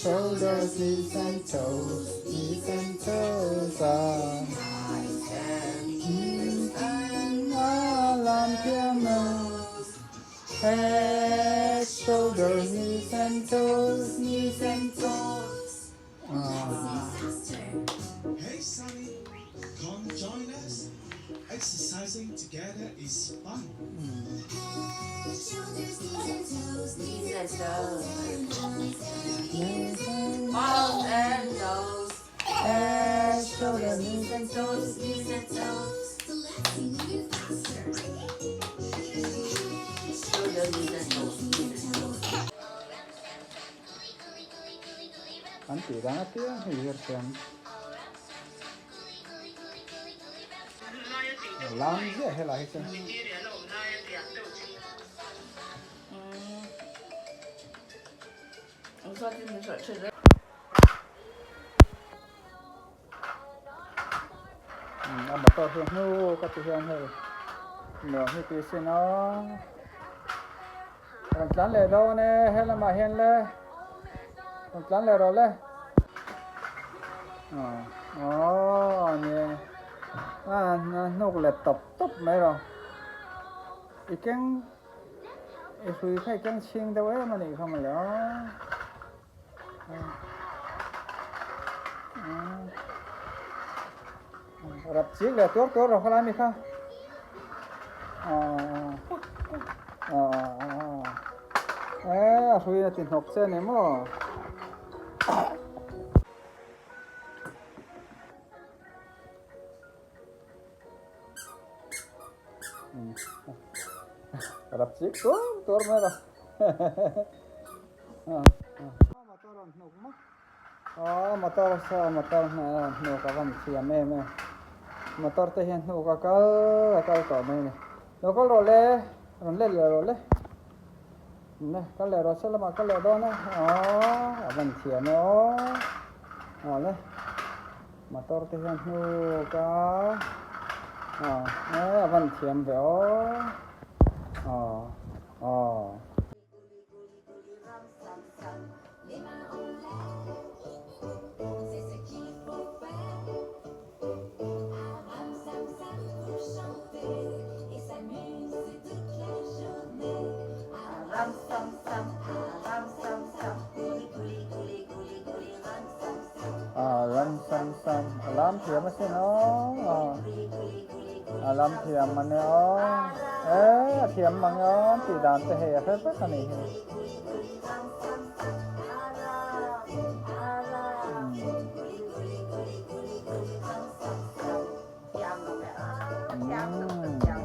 Shoulders, knees and toes, knees and toes ah. Ears and a lam thiam Head, shoulders, knees and toes, knees and toes. Hey Sunny, come join us. Exercising together is fun. Knees and toes. Mouth and nose. Head, shoulders, Knees and toes, knees and toes. Shoulders, knees and toes, knees and toes. An tih dang apiang hei zir thiam. Lam ziah helai hi chuan. A motor hi hnu ka ti hian hei nuam hi ti sin a rawn tlan leh dawn e he lamah hian le rawn tlan leh rawh le aw nia a hnuk let tawp tawp mai rawh i keng i hrui kha i keng chhing deuh em a nih kha mawle aw. Rap chik leh tuar tuar rawh khalai mi kha. E a hrui na ti hnawk che ni maw. Rap chik tuar tuar mai rawh. Motor an hnuk maw? Aw motor saw motor hnuk a van thiam em em. Motor te hian hnuk a kal a kal tawh mai a ni. Lo kal rawh le, rawn let leh rawh le. Ne kal leh rawh se lamah kal leh dawn a. Aw a van thiam e aw. Aw le motor te hian hnuk a aw a van thiam ve aw. Aw aw. Ram sam sam a lam thiam asin aw a lam thiam a nia aw e a thiam mang e aw tih dan te hei a hre vek a nih hi.